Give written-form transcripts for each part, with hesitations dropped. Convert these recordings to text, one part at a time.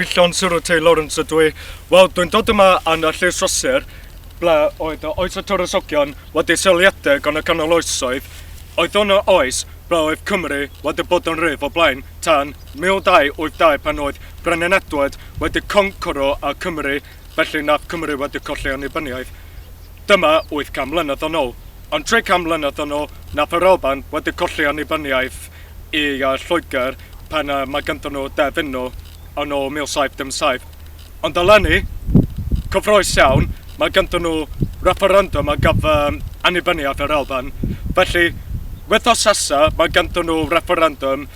Cyfeillion Sir T Lawrence ydw i. Wel, dwi'n dod yma yn y Llys Rhosir, ble oedd oes y Tywysogion wedi seiliedig yn y canol oesoedd. Oedd hwn y oes ble oedd Cymru wedi bod yn rhydd o blaen tan 1282 pan oedd Brenin Edward wedi concro y Cymru, felly nath Cymru wedi colli annibyniaeth. Dyma 800 mlynedd yn ôl. Ond 300 mlynedd yn ôl, nath yr Alban wedi colli annibyniaeth i Lloegr pan mae ganddyn nhw derfyn nhw yn ôl 1707. Ond eleni, cyffrous iawn, mae ganddyn nhw referendum ar gyfer annibyniaeth yr Alban. Felly, wythnos nesa, mae ganddyn nhw referendum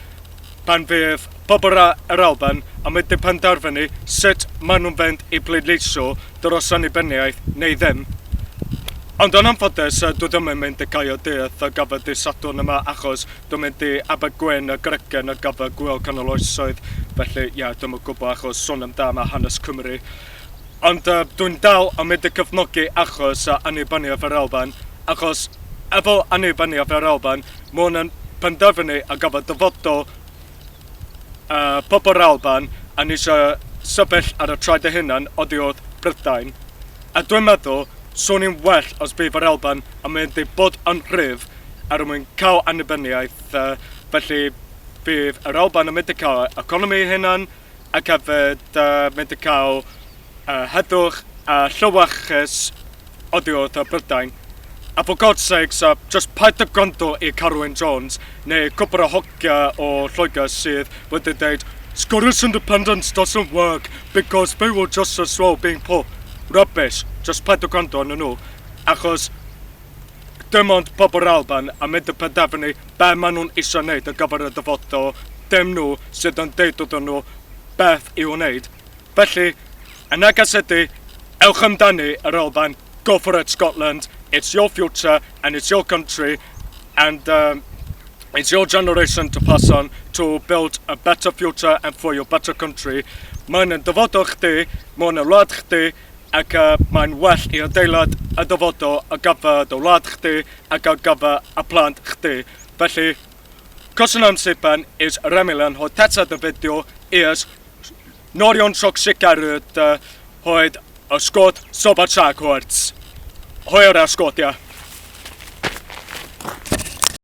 pan fydd pobl yr Alban yn mynd i penderfynu sut maen nhw'n fynd i pleidleisio dros annibyniaeth neu ddim. Ond yn anffodus, dwi ddim yn mynd i Gaerdydd ar gyfer dydd Sadwrn yma achos Dwi'n mynd i Abergwyn a Grygen ar gyfer Gŵyl Canol Oesoedd, felly ie, dwi'm yn gwybod achos sôn amdan mae hanes Cymru. Ond uh, dwi'n dal yn mynd i cefnogi achos uh, annibyniaeth yr Alban, achos efo annibyniaeth yr Alban, mae hwn yn penderfynu ar gyfer dyfodol uh, pobl yr Alban a ni eisiau sefyll ar y traed eu hunain oddi wrth Brydain. A dwi'n meddwl, swn i'n well os bydd yr Alban yn mynd i bod yn rhydd er mwyn cael annibyniaeth, felly bydd yr Alban yn mynd i cael economi ei hunan ac hefyd mynd i cael heddwch a llewyrchus oddi wrth y Brydain. A for God's sakes, just paid â gwrando i Carwyn Jones neu cwpl o hogia o Lloegr sydd wedi dweud Scottish independence doesn't work because they were just as well being poor. Rubbish. Just paid â gwrando arnyn nhw. Achos Dim ond pobl yr Alban yn mynd i penderfynu be maen nhw'n eisiau wneud ar gyfer y dyfodol, dim nhw sydd yn deud wrthyn nhw beth i'w wneud. Felly, y neges ydy, ewch amdani yr Alban, go for it Scotland, it's your future and it's your country and um, it's your generation to pass on to build a better future and for your better country. Mae'n yn dyfodol chdi, mae'n yn wlad chdi, ac mae'n well i adeilad y dyfodol ar gyfer dy wlad chdi ac ar gyfer y plant chdi. Felly, köszönöm szépen, és remélem, hogy tetszett a videó, és nagyon sok sikerült, hogy a skót szabadságharc. Hajrá, Skótia!